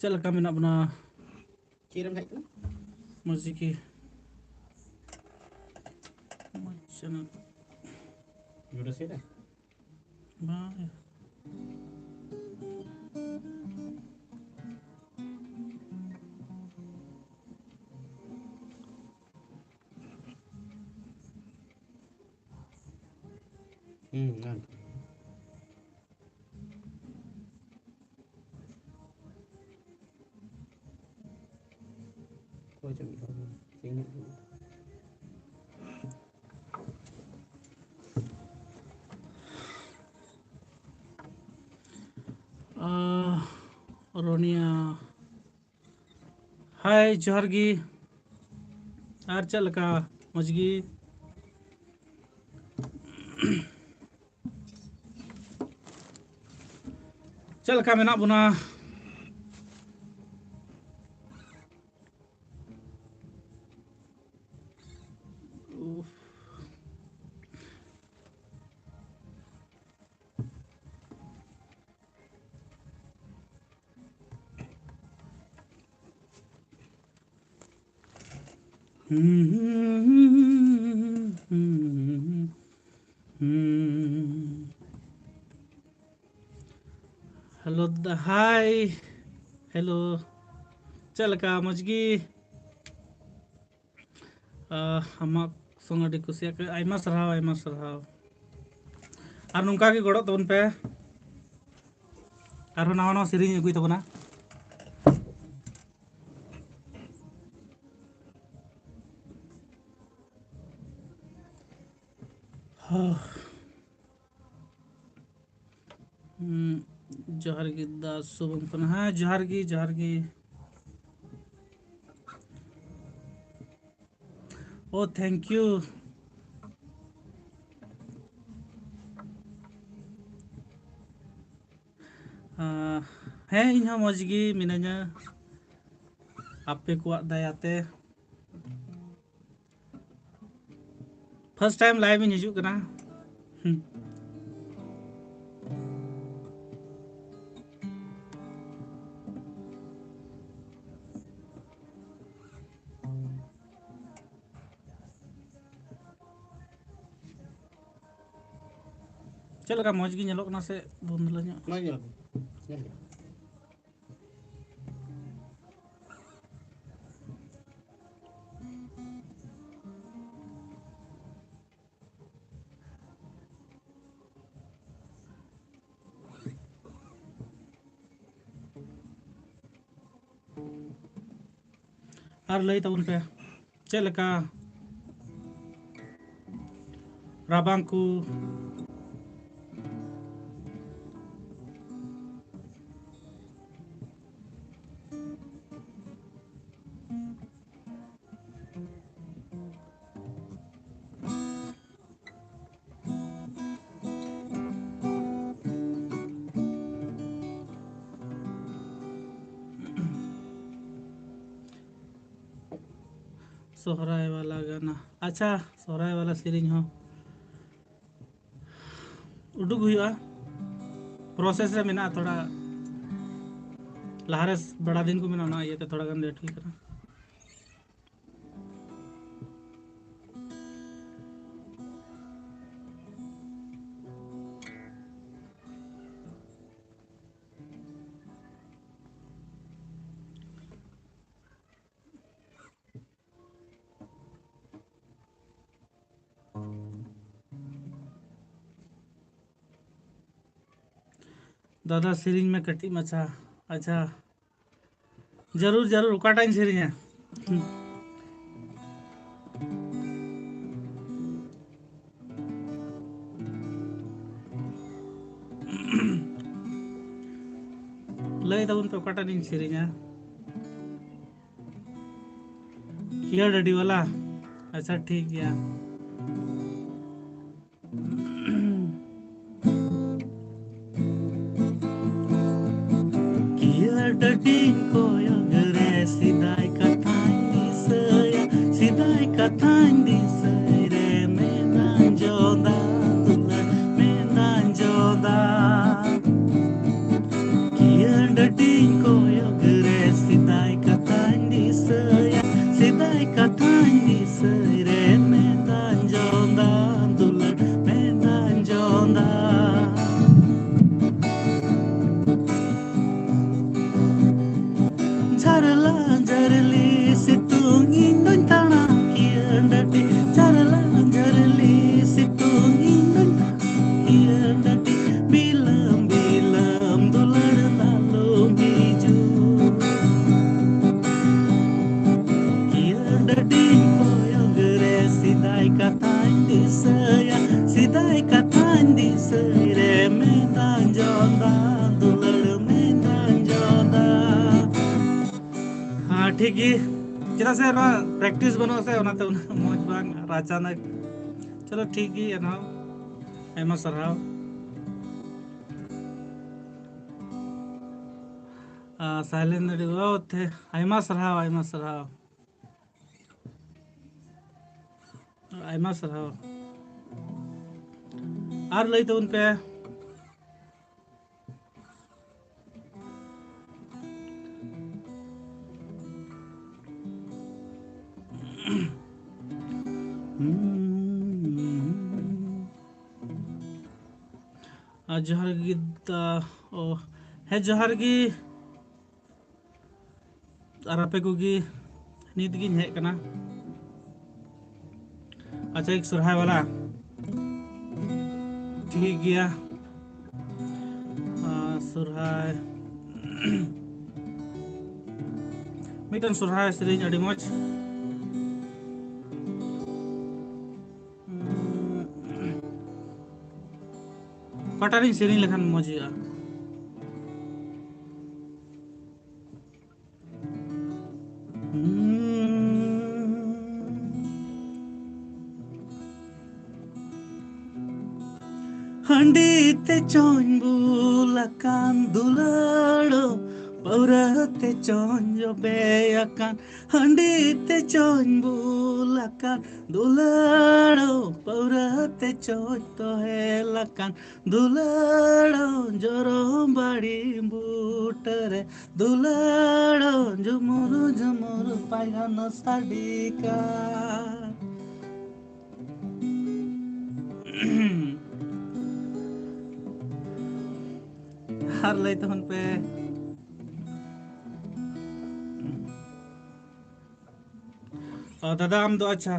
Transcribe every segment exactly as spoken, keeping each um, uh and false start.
ᱪᱮᱫ ᱞᱮᱠᱟ ᱢᱮᱱᱟᱜ ᱵᱚᱱᱟ? ᱪᱮᱫ ᱨᱮᱢ ᱦᱮᱡ ᱠᱟᱱᱟ? ᱢᱚᱡᱽ ᱜᱮ᱾ ᱢᱚᱡᱽ ᱪᱮᱱᱮᱞ᱾ ᱱᱚᱰᱮ ᱥᱮᱫ ᱨᱮ? ᱵᱟᱝ᱾ ᱦᱩᱸ, ᱜᱟᱱ᱾ ᱚᱠᱚᱭ ᱪᱚ ᱢᱤᱫ ᱦᱚᱲ ᱪᱮᱫ ᱤᱧ ᱞᱟᱹᱭ ᱠᱮᱫᱟ? ᱟᱦ, ᱨᱚᱱᱤᱭᱟ᱾ ᱦᱟᱭ, ᱡᱚᱦᱟᱨ ᱜᱮ᱾ ᱟᱨ ᱪᱮᱫ ᱞᱮᱠᱟ? ᱢᱚᱡᱽ ᱜᱮ? ᱪᱮᱫ ᱞᱮᱠᱟ ᱢᱮᱱᱟᱜ ᱵᱚᱱᱟ? ᱩᱯᱷ᱾ ᱦᱮᱞᱳ ᱫᱟ, ᱦᱟᱭ᱾ ᱦᱮᱞᱳ, ᱪᱮᱫ ᱞᱮᱠᱟ? ᱢᱚᱡᱽ ᱜᱮ? ᱟᱦ, ᱟᱢᱟᱜ ᱥᱚᱝ ᱟᱹᱰᱤ ᱠᱩᱥᱤᱭᱟᱜ ᱠᱟᱱᱟ᱾ ᱟᱭᱢᱟ ᱥᱟᱨᱦᱟᱣ, ᱟᱭᱢᱟ ᱥᱟᱨᱦᱟᱣ᱾ ᱟᱨ ᱱᱚᱝᱠᱟ ᱜᱮ ᱜᱚᱲᱚᱜ ᱛᱟᱵᱚᱱ ᱯᱮ᱾ ᱟᱨᱦᱚᱸ ᱱᱟᱣᱟ ᱱᱟᱣᱟ ᱥᱮᱨᱮᱧ ᱟᱹᱜᱩᱭ ᱛᱟᱵᱚᱱᱟ᱾ ᱦᱩᱸ, ᱡᱚᱦᱟᱨ ᱜᱮ ᱫᱟ ᱥᱩᱵᱷᱚᱢ ᱠᱷᱚᱱ᱾ ᱦᱮᱸ, ᱡᱚᱦᱟᱨ ᱜᱮ, ᱡᱚᱦᱟᱨ ᱜᱮ᱾ ᱳ, thank you᱾ ᱟᱸ, ᱦᱮᱸ, ᱤᱧ ᱦᱚᱸ ᱢᱚᱡᱽ ᱜᱮ ᱢᱤᱱᱟᱹᱧᱟ, ᱟᱯᱮ ᱠᱚᱣᱟᱜ ᱫᱟᱭᱟ ᱛᱮ᱾ First time live ᱤᱧ ᱦᱤᱡᱩᱜ ᱠᱟᱱᱟ᱾ ᱦᱩᱸ᱾ ᱪᱮᱫ ᱞᱮᱠᱟ, ᱢᱚᱡᱽ ᱜᱮ ᱧᱮᱞᱚᱜ ᱠᱟᱱᱟ ᱥᱮ ᱫᱷᱩᱱᱫᱷᱞᱟᱹ ᱧᱚᱜ? ᱢᱚᱡᱽ ᱧᱮᱞᱚᱜ ᱠᱟᱱᱟ᱾ ᱧᱮᱞ ᱠᱮᱫᱟ᱾ ᱟᱨ ᱞᱟᱹᱭ ᱛᱟᱵᱚᱱ ᱯᱮ, ᱪᱮᱫ ᱞᱮᱠᱟ ᱨᱟᱵᱟᱝ ᱠᱚ? ᱥᱚᱦᱨᱟᱭ ᱵᱟᱞᱟ ᱜᱟᱱᱟ᱾ ᱟᱪᱪᱷᱟ, ᱥᱚᱦᱨᱟᱭ ᱵᱟᱞᱟ ᱥᱮᱨᱮᱧ ᱦᱚᱸ ᱩᱰᱩᱠ ᱦᱩᱭᱩᱜᱼᱟ, process ᱨᱮ ᱢᱮᱱᱟᱜᱼᱟ᱾ ᱛᱷᱚᱲᱟ ᱞᱟᱦᱟᱨᱮ ᱵᱮᱲᱟ ᱫᱤᱱ ᱠᱚ ᱢᱮᱱᱟᱜᱼᱟ, ᱚᱱᱟ ᱤᱭᱟᱹᱛᱮ ᱛᱷᱚᱲᱟ ᱜᱟᱱ late ᱦᱩᱭ ᱠᱟᱱᱟ᱾ ᱫᱟᱫᱟ, ᱥᱮᱨᱮᱧ ᱢᱮ ᱠᱟᱹᱴᱤᱡ ᱢᱟᱪᱷᱟ᱾ ᱟᱪᱪᱷᱟ, ᱡᱟᱹᱨᱩᱲ, ᱡᱟᱹᱨᱩᱲ᱾ ᱚᱠᱟᱴᱟᱜ ᱤᱧ ᱥᱮᱨᱮᱧᱟ? ᱞᱟᱹᱭ ᱛᱟᱵᱚᱱ ᱯᱮ, ᱚᱠᱟᱴᱟᱜ ᱤᱧ ᱥᱮᱨᱮᱧᱟ? ᱠᱤᱭᱟᱹ ᱰᱟᱹᱰᱤ ᱵᱟᱞᱟ? ᱟᱪᱪᱷᱟ, ᱴᱷᱤᱠ ᱜᱮᱭᱟ᱾ ᱠᱤᱭᱟᱹ ᱰᱟᱹᱰᱤᱧ ᱠᱚᱭᱚᱜ ᱨᱮ ᱥᱮᱫᱟᱭ ᱠᱟᱛᱷᱟᱧ ᱫᱤᱥᱟᱹᱭᱟ, ᱥᱮᱫᱟᱭ ᱠᱟᱛᱷᱟᱧ ᱫᱤᱥᱟᱹᱭ ᱨᱮ ᱢᱮᱫ ᱟᱸᱡᱚᱫᱟ ᱫᱩᱞᱟᱹᱲ, ᱢᱮᱫ ᱟᱸᱡᱚᱫᱟ᱾ ᱠᱤᱭᱟᱹ ᱰᱟᱹᱰᱤᱧ ᱠᱚᱭᱚᱜ ᱨᱮ ᱥᱮᱫᱟᱭ ᱠᱟᱛᱷᱟᱧ ᱫᱤᱥᱟᱹᱭᱟ, ᱥᱮᱫᱟᱭ ᱠᱟᱛᱷᱟᱧ ᱫᱤᱥᱟᱹᱭ ᱨᱮ ᱢᱮᱫ ᱟᱸᱡᱚᱫᱟ ᱫᱩᱞᱟᱹᱲ, ᱢᱮᱫ ᱟᱸᱡᱚᱫᱟ᱾ ᱥᱮᱫᱟᱭ ᱠᱟᱛᱷᱟᱧ ᱫᱤᱥᱟᱹᱭ ᱨᱮ ᱢᱮᱫ ᱟᱸᱡᱚᱫᱟ, ᱫᱩᱞᱟᱹᱲ ᱢᱮᱫ ᱟᱸᱡᱚᱫᱟ᱾ ᱦᱮᱸ, ᱴᱷᱤᱠ ᱜᱮ᱾ ᱪᱮᱫᱟᱜ ᱥᱮ ᱱᱚᱣᱟ practice ᱵᱟᱹᱱᱩᱜᱼᱟ ᱥᱮ, ᱚᱱᱟᱛᱮ ᱩᱱᱟᱹᱜ ᱢᱚᱡᱽ ᱵᱟᱝ ᱟᱨ ᱟᱪᱟᱱᱟᱠ᱾ ᱪᱚᱞᱚ, ᱴᱷᱤᱠ ᱜᱮ, ᱮᱱᱦᱚᱸ ᱟᱭᱢᱟ ᱥᱟᱨᱦᱟᱣ᱾ ᱟᱨ silent ᱟᱹᱰᱤ, ᱳ, ᱛᱷᱮ-, ᱟᱭᱢᱟ ᱥᱟᱨᱦᱟᱣ, ᱟᱭᱢᱟ ᱥᱟᱨᱦᱟᱣ᱾ ᱟᱭᱢᱟ ᱥᱟᱨᱦᱟᱣ᱾ ᱟᱨ ᱞᱟᱹᱭ ᱛᱟᱵᱚᱱ ᱯᱮ᱾ ᱟᱨ ᱡᱚᱦᱟᱨ ᱜᱮ ᱫᱟ-, ᱳ, ᱦᱮᱸ, ᱡᱚᱦᱟᱨ ᱜᱮ᱾ ᱟᱨ ᱟᱯᱮ ᱠᱚᱜᱮ ᱱᱤᱛ ᱜᱤᱧ ᱦᱮᱡ ᱠᱟᱱᱟ᱾ ᱟᱪᱪᱷᱟ, ᱮᱠ ᱥᱚᱨᱦᱟᱭ ᱣᱟᱞᱟ᱾ ᱴᱷᱤᱠ ᱜᱮᱭᱟ᱾ ᱟᱨ ᱥᱚᱨᱦᱟᱭ, ᱢᱤᱫᱴᱮᱱ ᱥᱚᱨᱦᱟᱭ ᱥᱮᱨᱮᱧ ᱟᱹᱰᱤ ᱢᱚᱡᱽ᱾ ᱚᱠᱟᱴᱟᱜ ᱨᱤᱧ ᱥᱮᱨᱮᱧ ᱞᱮᱠᱷᱟᱱ ᱢᱚᱡᱽ ᱦᱩᱭᱩᱜᱼᱟ? ᱦᱟᱺᱰᱤ ᱛᱮ ᱪᱚᱧ ᱵᱩᱞ ᱟᱠᱟᱱ ᱫᱩᱞᱟᱹᱲᱚ, ᱯᱟᱹᱣᱨᱟᱹ ᱛᱮ ᱪᱚᱧ ᱡᱚᱵᱮ ᱟᱠᱟᱱ, ᱦᱟᱺᱰᱤ ᱛᱮ ᱪᱚᱧ ᱵᱩᱞ ᱟᱠᱟᱱ ᱫᱩᱞᱟᱹᱲᱚ, ᱯᱟᱹᱣᱨᱟᱹ ᱛᱮ ᱪᱚᱧ ᱛᱚᱦᱮᱞ ᱟᱠᱟᱱ ᱫᱩᱞᱟᱹᱲᱚ, ᱡᱚᱨᱚᱢ ᱵᱟᱲᱤ ᱵᱩᱴᱟᱹᱨᱮ ᱫᱩᱞᱟᱹᱲᱚ, ᱡᱷᱩᱢᱩᱨ ᱡᱷᱩᱢᱩᱨ ᱯᱟᱭᱜᱟᱱ ᱥᱟᱰᱮ ᱠᱟᱱ᱾ ᱟᱨ ᱞᱟᱹᱭ ᱛᱟᱵᱚᱱ ᱯᱮ᱾ ᱚ, ᱫᱟᱫᱟ, ᱟᱢ ᱫᱚ, ᱟᱪᱪᱷᱟ,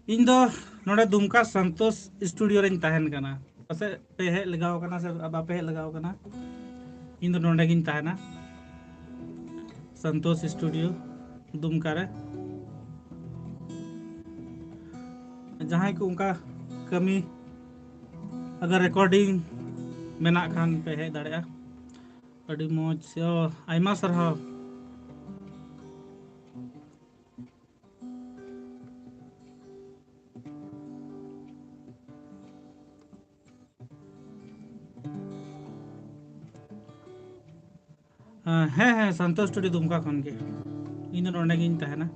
ᱤᱧ ᱫᱚ ᱱᱚᱰᱮ ᱫᱩᱢᱠᱟ ᱥᱟᱱᱛᱳᱥ ᱥᱴᱩᱰᱤᱭᱳ ᱨᱮᱧ ᱛᱟᱦᱮᱱ ᱠᱟᱱᱟ᱾ ᱯᱟᱥᱮᱡ ᱯᱮ ᱦᱮᱡ ᱞᱮᱜᱟᱣ ᱠᱟᱱᱟ ᱥᱮ ᱵᱟᱯᱮ ᱦᱮᱡ ᱞᱮᱜᱟᱣ ᱠᱟᱱᱟ? ᱤᱧ ᱫᱚ ᱱᱚᱰᱮ ᱜᱤᱧ ᱛᱟᱦᱮᱱᱟ, ᱥᱟᱱᱛᱳᱥ ᱥᱴᱩᱰᱤᱭᱳ, ᱫᱩᱢᱠᱟ ᱨᱮ᱾ ᱡᱟᱦᱟᱸᱭ ᱠᱚ ᱚᱱᱠᱟ ᱠᱟᱹᱢᱤ ᱟᱜᱟᱨ recording ᱢᱮᱱᱟᱜ ᱠᱷᱟᱱ ᱯᱮ ᱦᱮᱡ ᱫᱟᱲᱮᱭᱟᱜᱼᱟ᱾ ᱟᱹᱰᱤ ᱢᱚᱡᱽ᱾ ᱚ, ᱟᱭᱢᱟ ᱥᱟᱨᱦᱟᱣ᱾ ᱦᱮᱸ, ᱦᱮᱸ, ᱥᱟᱱᱛᱳᱥ ᱥᱴᱩᱰᱤᱭᱳ ᱫᱩᱢᱠᱟ ᱠᱷᱚᱱ ᱜᱮ᱾ ᱤᱧ ᱫᱚ ᱱᱚᱰᱮ ᱜᱤᱧ ᱛᱟᱦᱮᱱᱟ᱾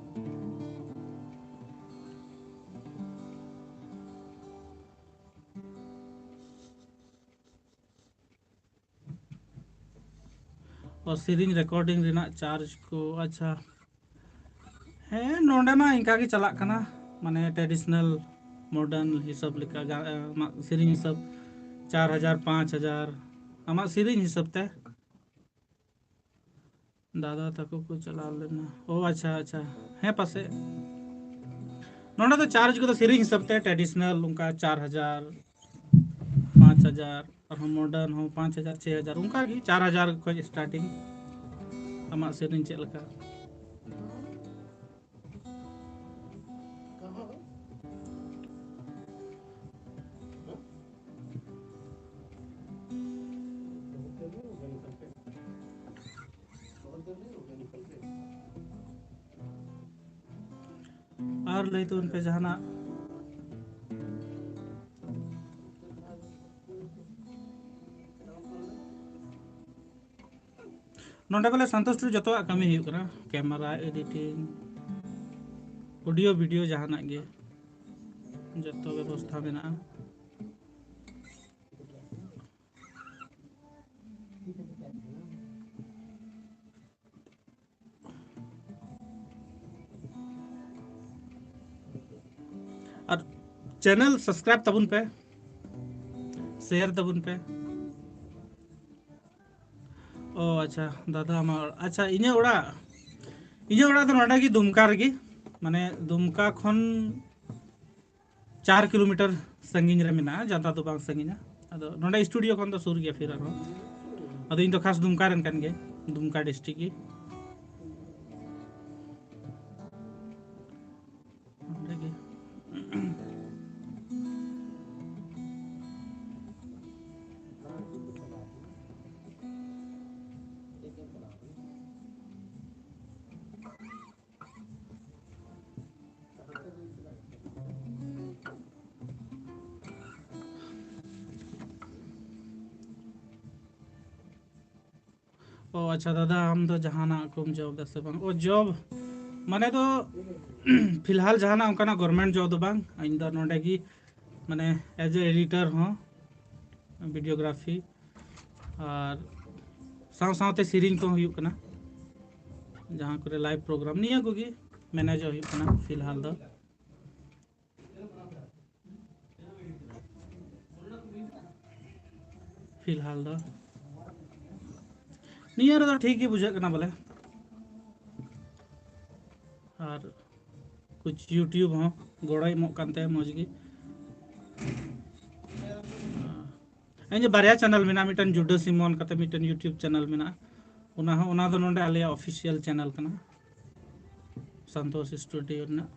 ᱚ, ᱥᱮᱨᱮᱧ recording ᱨᱮᱱᱟᱜ charge ᱠᱚ, ᱟᱪᱪᱷᱟ᱾ ᱦᱮᱸ, ᱱᱚᱰᱮ ᱢᱟ ᱤᱱᱠᱟ ᱜᱮ ᱪᱟᱞᱟᱜ ᱠᱟᱱᱟ, ᱢᱟᱱᱮ traditional, modern ᱦᱤᱥᱟᱹᱵ ᱞᱮᱠᱟ, ᱜᱟ-, ᱟᱢᱟᱜ ᱥᱮᱨᱮᱧ ᱦᱤᱥᱟᱹᱵ ᱪᱟᱨ ᱦᱟᱡᱟᱨ, ᱯᱟᱸᱪ ᱦᱟᱡᱟᱨ, ᱟᱢᱟᱜ ᱥᱮᱨᱮᱧ ᱦᱤᱥᱟᱹᱵ ᱛᱮ᱾ ᱫᱟᱫᱟ ᱛᱟᱠᱚ ᱠᱚ ᱪᱟᱞᱟᱣ ᱞᱮᱱᱟ᱾ ᱳ, ᱟᱪᱪᱷᱟ, ᱟᱪᱪᱷᱟ᱾ ᱦᱮᱸ, ᱯᱟᱥᱮᱡ ᱱᱚᱰᱮ ᱫᱚ charge ᱠᱚᱫᱚ ᱥᱮᱨᱮᱧ ᱦᱤᱥᱟᱹᱵ ᱛᱮ, traditional ᱚᱱᱠᱟ ᱪᱟᱨ ᱦᱟᱡᱟᱨ, ᱯᱟᱸᱪ ᱦᱟᱡᱟᱨ, ᱟᱨᱦᱚᱸ modern ᱦᱚᱸ ᱯᱟᱸᱪ ᱦᱟᱡᱟᱨ, ᱪᱷᱚᱭ ᱦᱟᱡᱟᱨ, ᱚᱱᱠᱟ ᱜᱮ ᱪᱟᱨ ᱦᱟᱡᱟᱨ ᱠᱷᱚᱱ starting᱾ ᱟᱢᱟᱜ ᱥᱮᱨᱮᱧ ᱪᱮᱫ ᱞᱮᱠᱟ? ᱟᱨ ᱞᱟᱹᱭ ᱛᱟᱵᱚᱱ ᱯᱮ ᱡᱟᱦᱟᱱᱟᱜ᱾ ᱱᱚᱰᱮ ᱵᱚᱞᱮ ᱥᱟᱱᱛᱳᱥ ᱴᱩᱰᱩ ᱡᱚᱛᱚᱣᱟᱜ ᱠᱟᱹᱢᱤ ᱦᱩᱭᱩᱜ ᱠᱟᱱᱟ, camera, editing, audio, video, ᱡᱟᱦᱟᱱᱟᱜ ᱜᱮ ᱡᱚᱛᱚ ᱵᱮᱵᱚᱥᱛᱷᱟ ᱢᱮᱱᱟᱜᱼᱟ᱾ ᱟᱨ channel subscribe ᱛᱟᱵᱚᱱ ᱯᱮ, share ᱛᱟᱵᱚᱱ ᱯᱮ᱾ ᱚ, ᱟᱪᱪᱷᱟ, ᱫᱟᱫᱟ ᱟᱢᱟᱜ ᱚᱲᱟᱜ, ᱟᱪᱪᱷᱟ, ᱤᱧᱟᱹᱜ ᱚᱲᱟᱜ, ᱤᱧᱟᱹᱜ ᱚᱲᱟᱜ ᱫᱚ ᱱᱚᱰᱮ ᱜᱮ, ᱫᱩᱢᱠᱟ ᱨᱮᱜᱮ, ᱢᱟᱱᱮ ᱫᱩᱢᱠᱟ ᱠᱷᱚᱱ ᱪᱟᱨ ᱠᱤᱞᱳᱢᱤᱴᱟᱨ ᱥᱟᱺᱜᱤᱧ ᱨᱮ ᱢᱮᱱᱟᱜᱼᱟ, ᱡᱟᱫᱟ ᱫᱚ ᱵᱟᱝ ᱥᱟᱺᱜᱤᱧᱟ᱾ ᱟᱫᱚ ᱱᱚᱰᱮ ᱥᱴᱩᱰᱤᱭᱳ ᱠᱷᱚᱱ ᱫᱚ ᱥᱩᱨ ᱜᱮᱭᱟ ᱯᱷᱤᱨ ᱟᱨᱦᱚᱸ᱾ ᱟᱫᱚ ᱤᱧ ᱫᱚ ᱠᱷᱟᱥ ᱫᱩᱢᱠᱟ ᱨᱮᱱ ᱠᱟᱱ ᱜᱤᱭᱟᱹᱧ, ᱫᱩᱢᱠᱟ ᱰᱤᱥᱴᱨᱤᱠᱴ ᱜᱮ᱾ ᱚᱸᱰᱮ ᱜᱮ᱾ ᱚ ᱟᱪᱪᱷᱟ ᱫᱟᱫᱟ, ᱟᱢ ᱫᱚ ᱡᱟᱦᱟᱱᱟᱜ ᱠᱚᱢ ᱡᱚᱵ ᱫᱟ ᱥᱮ ᱵᱟᱝ? ᱚ ᱡᱚᱵ ᱢᱟᱱᱮ ᱫᱚ ᱯᱷᱤᱞᱦᱟᱞ ᱡᱟᱦᱟᱱᱟᱜ ᱚᱱᱠᱟᱱᱟᱜ ᱜᱚᱨᱢᱮᱱᱴ ᱡᱚᱵ ᱫᱚ ᱵᱟᱝ, ᱤᱧ ᱫᱚ ᱱᱚᱰᱮ ᱜᱮ ᱢᱟᱱᱮ ᱮᱡ ᱮ ᱮᱰᱤᱴᱟᱨ ᱦᱚᱸ, ᱵᱷᱤᱰᱤᱭᱳᱜᱨᱟᱯᱷᱤ ᱟᱨ ᱥᱟᱶ ᱥᱟᱶᱛᱮ ᱥᱮᱨᱮᱧ ᱠᱚᱦᱚᱸ ᱦᱩᱭᱩᱜ ᱠᱟᱱᱟ, ᱡᱟᱦᱟᱸ ᱠᱚᱨᱮ ᱞᱟᱭᱤᱵᱷ ᱯᱨᱳᱜᱨᱟᱢ ᱱᱤᱭᱟᱹ ᱠᱚᱜᱮ ᱢᱮᱱᱮᱡᱚᱜ ᱦᱩᱭᱩᱜ ᱠᱟᱱᱟ ᱯᱷᱤᱞᱦᱟᱞ ᱫᱚ᱾ ᱯᱷᱤᱞᱦᱟᱞ ᱫᱚ ᱱᱤᱭᱟᱹ ᱨᱮᱫᱚ ᱴᱷᱤᱠ ᱜᱮ ᱵᱩᱡᱷᱟᱹᱜ ᱠᱟᱱᱟ ᱵᱚᱞᱮ, ᱟᱨ ᱠᱩᱪ YouTube ᱦᱚᱸ ᱜᱚᱲᱚᱭ ᱮᱢᱚᱜ ᱠᱟᱱ ᱛᱟᱭᱟ ᱢᱚᱡᱽ ᱜᱮ᱾ ᱤᱧ ᱡᱮ ᱵᱟᱨᱭᱟ ᱪᱮᱱᱮᱞ ᱢᱮᱱᱟᱜᱼᱟ, ᱢᱤᱫᱴᱮᱱ ᱡᱩᱰᱟᱹ ᱥᱤᱢᱚᱱ ᱠᱟᱛᱮ ᱢᱤᱫᱴᱮᱱ YouTube ᱪᱮᱱᱮᱞ ᱢᱮᱱᱟᱜᱼᱟ, ᱚᱱᱟ ᱦᱚᱸ, ᱚᱱᱟ ᱫᱚ ᱱᱚᱰᱮ ᱟᱞᱮᱭᱟᱜ ᱚᱯᱷᱤᱥᱤᱭᱟᱞ ᱪᱮᱱᱮᱞ ᱠᱟᱱᱟ, ᱥᱟᱱᱛᱳᱥ ᱥᱴᱩᱰᱤᱭᱳ ᱨᱮᱱᱟᱜ᱾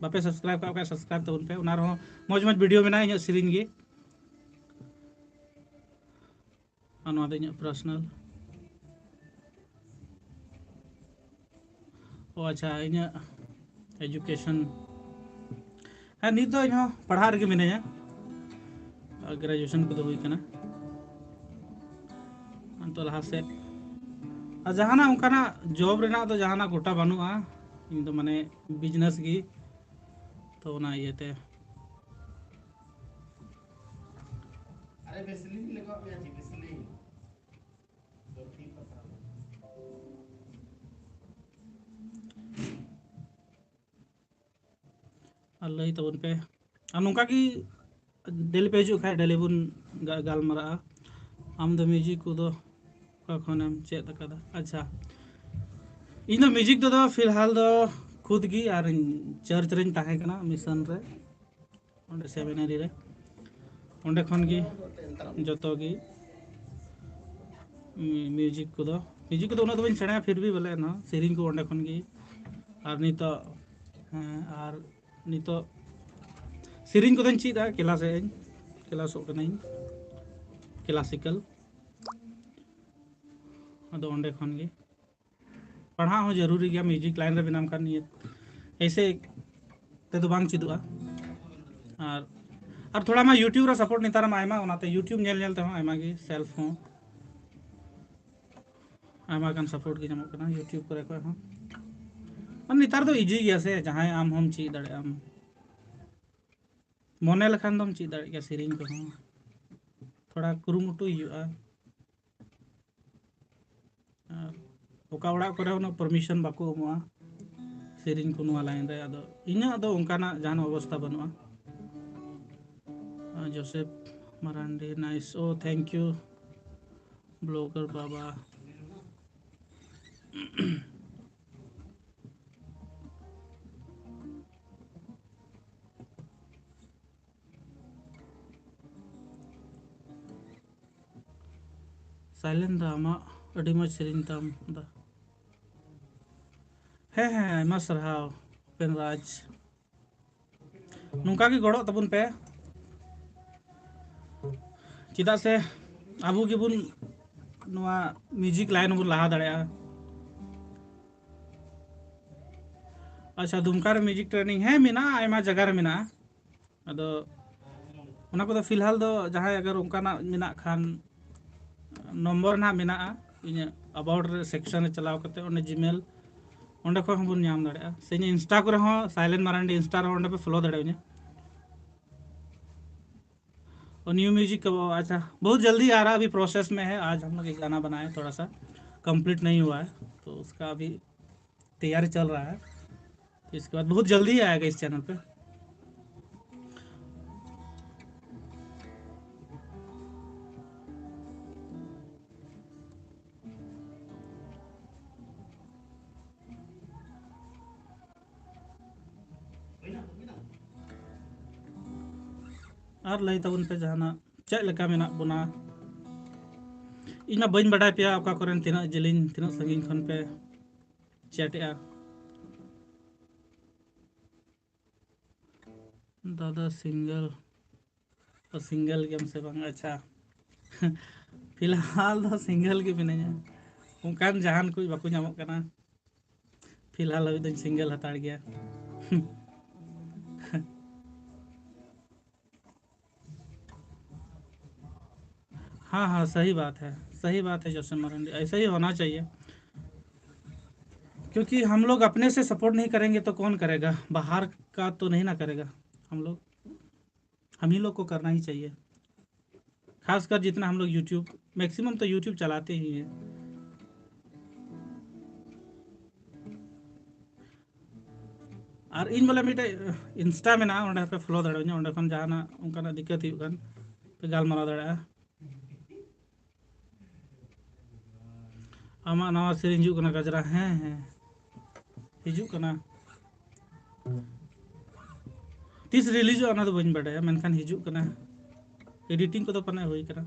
ᱵᱟᱯᱮ ᱥᱟᱵᱥᱠᱨᱟᱭᱤᱵ ᱠᱟᱜ ᱠᱷᱟᱡ ᱥᱟᱵᱥᱠᱨᱟᱭᱤᱵ ᱛᱟᱵᱚᱱ ᱯᱮ, ᱚᱱᱟ ᱨᱮᱦᱚᱸ ᱢᱚᱡᱽ ᱢᱚᱡᱽ ᱵᱷᱤᱰᱤᱭᱳ ᱢᱮᱱᱟᱜᱼᱟ ᱤᱧᱟᱹᱜ ᱥᱮᱨᱮᱧ ᱜᱮ᱾ ᱟᱨ ᱱᱚᱣᱟ ᱫᱚ ᱤᱧᱟᱹᱜ ᱯᱟᱨᱥᱚᱱᱟᱞ᱾ ᱚ ᱟᱪᱪᱷᱟ, ᱤᱧᱟᱹᱜ ᱮᱡᱩᱠᱮᱥᱚᱱ, ᱦᱮᱸ, ᱱᱤᱛ ᱫᱚ ᱤᱧᱦᱚᱸ ᱯᱟᱲᱦᱟᱜ ᱨᱮᱜᱮ ᱢᱤᱱᱟᱹᱧᱟ᱾ ᱜᱨᱮᱡᱩᱭᱮᱥᱚᱱ ᱠᱚᱫᱚ ᱦᱩᱭ ᱠᱟᱱᱟ᱾ ᱟᱫᱚ ᱞᱟᱦᱟ ᱥᱮᱫ ᱟᱨ ᱡᱟᱦᱟᱱᱟᱜ ᱚᱱᱠᱟᱱᱟᱜ ᱡᱚᱵ ᱨᱮᱱᱟᱜ ᱫᱚ ᱡᱟᱦᱟᱱᱟᱜ ᱜᱚᱴᱟ ᱵᱟᱹᱱᱩᱜᱼᱟ᱾ ᱤᱧ ᱫᱚ ᱢᱟᱱᱮ ᱵᱤᱡᱽᱱᱮᱥ ᱜᱮ, ᱛᱚ ᱚᱱᱟ ᱤᱭᱟᱹᱛᱮ᱾ ᱟᱨᱮ ᱵᱮᱥᱞᱤᱱ ᱞᱟᱜᱟᱣ ᱢᱮᱭᱟ ᱪᱮ ᱵᱮᱥᱞᱤᱱ? ᱟᱨ ᱞᱟᱹᱭ ᱛᱟᱵᱚᱱ ᱯᱮ, ᱟᱨ ᱱᱚᱝᱠᱟ ᱜᱮ ᱰᱮᱞᱤ ᱯᱮ ᱦᱤᱡᱩᱜ ᱠᱷᱟᱡ ᱰᱮᱞᱤ ᱵᱚᱱ ᱜᱟ-, ᱜᱟᱞᱢᱟᱨᱟᱜᱼᱟ᱾ ᱟᱢ ᱫᱚ ᱢᱤᱣᱡᱤᱠ ᱠᱚᱫᱚ ᱚᱠᱟ ᱠᱷᱚᱱᱮᱢ ᱪᱮᱫ ᱟᱠᱟᱫᱟ? ᱟᱪᱪᱷᱟ, ᱤᱧ ᱫᱚ ᱢᱤᱣᱡᱤᱠ ᱫᱚ, ᱫᱚ ᱯᱷᱤᱞᱦᱟᱞ ᱫᱚ ᱠᱷᱩᱫ ᱜᱮ, ᱟᱨ ᱪᱟᱨᱪ ᱨᱮᱧ ᱛᱟᱦᱮᱸ ᱠᱟᱱᱟ, ᱢᱤᱥᱚᱱ ᱨᱮ, ᱚᱸᱰᱮ ᱥᱮᱢᱤᱱᱟᱨᱤ ᱨᱮ, ᱚᱸᱰᱮ ᱠᱷᱚᱱ ᱜᱮ ᱡᱚᱛᱚ ᱜᱮ ᱢᱤ-, ᱢᱤᱣᱡᱤᱠ ᱠᱚᱫᱚ, ᱢᱤᱣᱡᱤᱠ ᱠᱚᱫᱚ ᱩᱱᱟᱹᱜ ᱫᱚ ᱵᱟᱹᱧ ᱥᱮᱬᱟᱭᱟ, ᱯᱷᱤᱨ ᱵᱷᱤ ᱵᱚᱞᱮ ᱮᱱᱦᱚᱸ ᱥᱮᱨᱮᱧ ᱠᱚ ᱚᱸᱰᱮ ᱠᱷᱚᱱ ᱜᱮ᱾ ᱟᱨ ᱱᱤᱛᱚᱜ, ᱦᱮᱸ, ᱟᱨ ᱱᱤᱛᱚᱜ ᱥᱮᱨᱮᱧ ᱠᱚᱫᱚᱧ ᱪᱮᱫ ᱮᱫᱟ, ᱠᱞᱟᱥ ᱮᱫ ᱟᱹᱧ, ᱠᱞᱟᱥᱚᱜ ᱠᱟᱹᱱᱟᱹᱧ ᱠᱞᱟᱥᱤᱠᱟᱞ᱾ ᱟᱫᱚ ᱚᱸᱰᱮ ᱠᱷᱚᱱ ᱜᱮ ᱯᱟᱲᱦᱟᱜ ᱦᱚᱸ ᱡᱟᱹᱨᱩᱨᱤ ᱜᱮᱭᱟ, ᱢᱤᱣᱡᱤᱠ ᱞᱟᱭᱤᱱ ᱨᱮ ᱢᱮᱱᱟᱢ ᱠᱷᱟᱱ ᱱᱤᱭᱟᱹ ᱮᱭᱥᱮ ᱛᱮᱫᱚ ᱵᱟᱝ ᱪᱮᱫᱚᱜᱼᱟ᱾ ᱟᱨ, ᱟᱨ ᱛᱷᱚᱲᱟ ᱢᱟ YouTube ᱨᱮ ᱥᱟᱯᱳᱨᱴ ᱱᱮᱛᱟᱨ ᱢᱟ ᱟᱭᱢᱟ, ᱚᱱᱟᱛᱮ YouTube ᱧᱮᱞ ᱧᱮᱞ ᱛᱮᱦᱚᱸ ᱟᱭᱢᱟ ᱜᱮ ᱥᱮᱞᱯ ᱦᱚᱸ ᱟᱭᱢᱟ ᱜᱟᱱ support ᱜᱮ ᱧᱟᱢᱚᱜ ᱠᱟᱱᱟ YouTube ᱠᱚᱨᱮ ᱠᱷᱚᱱ ᱦᱚᱸ᱾ ᱟᱨ ᱱᱮᱛᱟᱨ ᱫᱚ easy ᱜᱮᱭᱟ ᱥᱮ, ᱡᱟᱦᱟᱸᱭ ᱟᱢ ᱦᱚᱸᱢ ᱪᱮᱫ ᱫᱟᱲᱮᱭᱟᱜᱼᱟᱢ, ᱢᱚᱱᱮ ᱞᱮᱠᱷᱟᱱ ᱫᱚᱢ ᱪᱮᱫ ᱫᱟᱲᱮᱭᱟᱜ ᱜᱮᱭᱟ ᱥᱮᱨᱮᱧ ᱠᱚᱦᱚᱸ᱾ ᱛᱷᱚᱲᱟ ᱠᱩᱨᱩᱢᱩᱴᱩᱭ ᱦᱩᱭᱩᱜᱼᱟ᱾ ᱟᱨ ᱚᱠᱟ ᱚᱲᱟᱜ ᱠᱚᱨᱮ ᱩᱱᱟᱹᱜ permission ᱵᱟᱠᱚ ᱮᱢᱚᱜᱼᱟ ᱥᱮᱨᱮᱧ ᱠᱚ ᱱᱚᱣᱟ line ᱨᱮ, ᱟᱫᱚ ᱤᱧᱟᱹᱜ ᱫᱚ ᱚᱱᱠᱟᱱᱟᱜ ᱡᱟᱦᱟᱱ ᱚᱵᱚᱥᱛᱷᱟ ᱵᱟᱹᱱᱩᱜᱼᱟ᱾ ᱟᱨ Joseph Marandi, nice, oh thank you blogger ᱵᱟᱵᱟ᱾ ᱥᱟᱭᱞᱮᱱ ᱫᱟ, ᱟᱢᱟᱜ ᱟᱹᱰᱤ ᱢᱚᱡᱽ ᱥᱮᱨᱮᱧ ᱛᱟᱢ ᱫᱟ᱾ ᱦᱮᱸ, ᱦᱮᱸ, ᱟᱭᱢᱟ ᱥᱟᱨᱦᱟᱣ ᱩᱯᱮᱱ ᱨᱟᱡᱽ᱾ ᱱᱚᱝᱠᱟ ᱜᱮ ᱜᱚᱲᱚᱜ ᱛᱟᱵᱚᱱ ᱯᱮ, ᱪᱮᱫᱟᱜ ᱥᱮ ᱟᱵᱚ ᱜᱮᱵᱚᱱ ᱱᱚᱣᱟ music line ᱵᱚᱱ ᱞᱟᱦᱟ ᱫᱟᱲᱮᱭᱟᱜᱼᱟ᱾ ᱟᱪᱪᱷᱟ, ᱫᱩᱢᱠᱟ ᱨᱮ music training, ᱦᱮᱸ, ᱢᱮᱱᱟᱜᱼᱟ, ᱟᱭᱢᱟ ᱡᱟᱭᱜᱟ ᱨᱮ ᱢᱮᱱᱟᱜᱼᱟ᱾ ᱟᱫᱚ ᱚᱱᱟ ᱠᱚᱫᱚ ᱯᱷᱤᱞᱦᱟᱞ ᱫᱚ ᱡᱟᱦᱟᱸᱭ ᱟᱜᱟᱨ ᱚᱱᱠᱟᱱᱟᱜ ᱢᱮᱱᱟᱜ ᱠᱷᱟᱱ, ᱱᱚᱢᱵᱚᱨ ᱱᱟᱦᱟᱜ ᱢᱮᱱᱟᱜᱼᱟ ᱤᱧᱟᱹᱜ about ᱨᱮ section ᱨᱮ ᱪᱟᱞᱟᱣ ᱠᱟᱛᱮ, ᱚᱸᱰᱮ Gmail, ᱚᱸᱰᱮ ᱠᱷᱚᱱ ᱦᱚᱸᱵᱚᱱ ᱧᱟᱢ ᱫᱟᱲᱮᱭᱟᱜᱼᱟ᱾ ᱥᱮ ᱤᱧᱟᱹᱜ Insta ᱠᱚᱨᱮ ᱦᱚᱸ, ᱥᱟᱭᱞᱮᱱ ᱢᱟᱨᱟᱱᱰᱤ Insta ᱨᱮᱦᱚᱸ, ᱚᱸᱰᱮ ᱯᱮ follow ᱫᱟᱲᱮᱭᱟᱹᱧᱟ᱾ और न्यू म्यूजिक कब? अच्छा, बहुत जल्दी आ रहा है, अभी प्रोसेस में है। आज हम लोग एक गाना बनाए, थोड़ा सा कंप्लीट नहीं हुआ है, तो उसका अभी तैयारी चल रहा है। तो इसके बाद बहुत जल्दी ही आएगा इस चैनल पे। ᱟᱨ ᱞᱟᱹᱭ ᱛᱟᱵᱚᱱ ᱯᱮ ᱡᱟᱦᱟᱱᱟᱜ, ᱪᱮᱫ ᱞᱮᱠᱟ ᱢᱮᱱᱟᱜ ᱵᱚᱱᱟ? ᱤᱧ ᱢᱟ ᱵᱟᱹᱧ ᱵᱟᱰᱟᱭ ᱯᱮᱭᱟ ᱚᱠᱟ ᱠᱚᱨᱮᱱ ᱛᱤᱱᱟᱹᱜ ᱡᱮᱞᱮᱧ, ᱛᱤᱱᱟᱹᱜ ᱥᱟᱺᱜᱤᱧ ᱠᱷᱚᱱ ᱯᱮ ᱪᱮᱴ ᱮᱜᱼᱟ᱾ ᱫᱟᱫᱟ ᱥᱤᱝᱜᱮᱞ, ᱥᱤᱝᱜᱮᱞ ᱜᱮᱭᱟᱢ ᱥᱮ ᱵᱟᱝ? ᱟᱪᱪᱷᱟ, ᱯᱷᱤᱞᱦᱟᱞ ᱫᱚ ᱥᱤᱝᱜᱮᱞ ᱜᱮ ᱢᱤᱱᱟᱹᱧᱟ, ᱚᱱᱠᱟᱱ ᱡᱟᱦᱟᱱ ᱠᱚ ᱵᱟᱠᱚ ᱧᱟᱢᱚᱜ ᱠᱟᱱᱟ᱾ ᱯᱷᱤᱞᱦᱟᱞ ᱦᱟᱹᱵᱤᱡ ᱫᱚᱧ ᱥᱤᱝᱜᱮᱞ ᱦᱟᱛᱟᱲ ᱜᱮᱭᱟ᱾ हाँ, हाँ, सही बात है, सही बात है जोसेफ मरांडी, ऐसा ही होना चाहिए। क्योंकि हम लोग अपने से सपोर्ट नहीं करेंगे तो कौन करेगा? बाहर का तो नहीं ना करेगा। हम लोग, हम ही लोग को करना ही चाहिए। खासकर जितना हम लोग यूट्यूब, मैक्सिमम तो यूट्यूब चलाते ही हैं। ᱟᱨ ᱤᱧ ᱵᱚᱞᱮ ᱢᱤᱫᱴᱮᱡ ᱤᱱᱥᱴᱟ ᱢᱮᱱᱟᱜᱼᱟ, ᱚᱸᱰᱮ ᱯᱮ ᱯᱷᱚᱞᱳ ᱫᱟᱲᱮᱭᱟᱹᱧᱟ᱾ ᱚᱸᱰᱮ ᱠᱷᱚᱱ ᱡᱟᱦᱟᱱᱟᱜ ᱚᱱᱠᱟᱱᱟᱜ ᱫᱤᱠᱠᱟᱛ ᱦᱩᱭᱩᱜ ᱠᱷᱟᱱ ᱯᱮ ᱜᱟᱞᱢᱟᱨᱟᱣ ᱫᱟᱲᱮᱭᱟᱜᱼᱟ᱾ ᱟᱢᱟᱜ ᱱᱟᱣᱟ ᱥᱮᱨᱮᱧ ᱦᱤᱡᱩᱜ ᱠᱟᱱᱟ ᱜᱟᱡᱽᱨᱟ? ᱦᱮᱸ, ᱦᱮᱸ, ᱦᱤᱡᱩᱜ ᱠᱟᱱᱟ᱾ ᱛᱤᱥ ᱨᱤᱞᱤᱡᱚᱜᱼᱟ ᱚᱱᱟ ᱫᱚ ᱵᱟᱹᱧ ᱵᱟᱰᱟᱭᱟ, ᱢᱮᱱᱠᱷᱟᱱ ᱦᱤᱡᱩᱜ ᱠᱟᱱᱟ᱾ ᱮᱰᱤᱴᱤᱝ ᱠᱚᱫᱚ ᱯᱟᱞᱮ ᱦᱩᱭ ᱠᱟᱱᱟ᱾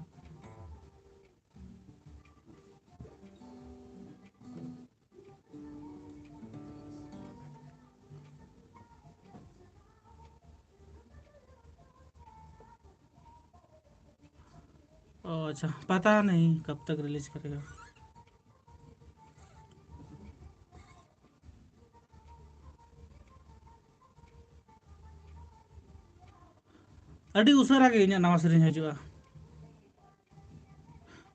ओ अच्छा, पता नहीं कब तक रिलीज करेगा। ᱟᱹᱰᱤ ᱩᱥᱟᱹᱨᱟ ᱜᱮ ᱤᱧᱟᱹᱜ ᱱᱟᱣᱟ ᱥᱮᱨᱮᱧ ᱦᱤᱡᱩᱜᱼᱟ᱾